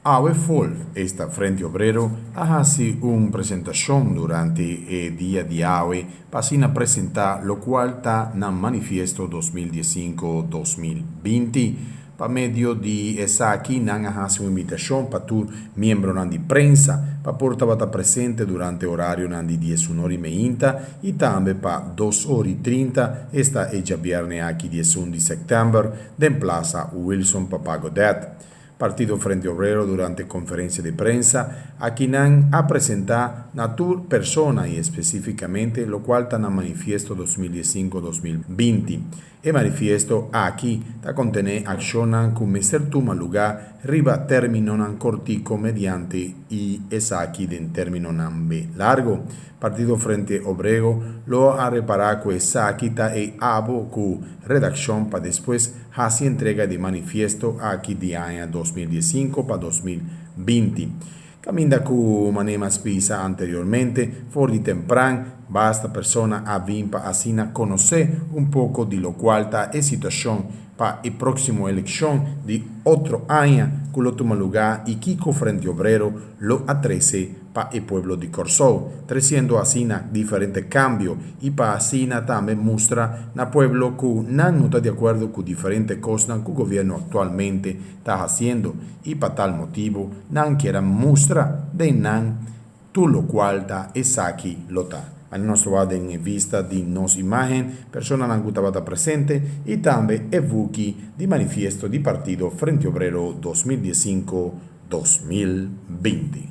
Awe FOLV, esta Frente Obrero, a hasi un presentashon durante e dia di awe pa asina presentá lokual ta nan manifiesto 2015-2020. Pa medio di esaki nan a hasi un invitashon pa tur miembronan di prensa pa por tabata presente durante orarionan di 11:30 i tambe pa 2:30, esta e djabièrnè aki 11 di sèptèmber, den Plaza Wilson Papa Godett. Partido Frente Obrero, durante konferensia di prensa aki nan a presentá na tur persona i espesífikamente lokual ta nan manifiesto 2015-2020. E manifiesto aki ta kontené akshonnan ku mester tuma lugá riba términonan kòrtiku, mediante i esaki den términonan be largu. Partido Frente Obrero lo a repará ku esaki ta e abo ku redakshon pa despues hasi entrega di manifiesto aki di aña 2015 pa 2020. Kaminda ku manera m'a bisa anteriormente, for di tempran, basta persona a bin pa asina konosé un poko di lokual ta e situashon pa e próksimo elekshon di otro aña ku lo tuma lugá i kiko Frente Obrero lo a trese pa e pueblo di Kòrsou, tresiendo asina diferente kambio i pa asina tambe mustra na pueblo ku nan no ta di akuerdo ku diferente kosnan ku gobièrnu aktualmente ta hasiendo i pa tal motibu nan kier mustra den nan tur lokual ta esaki lo ta. Anto nos ta den vista di nos imágen, personanan ku tabata presente i tambe e buki di manifiesto di Partido Frente Obrero 2015-2020.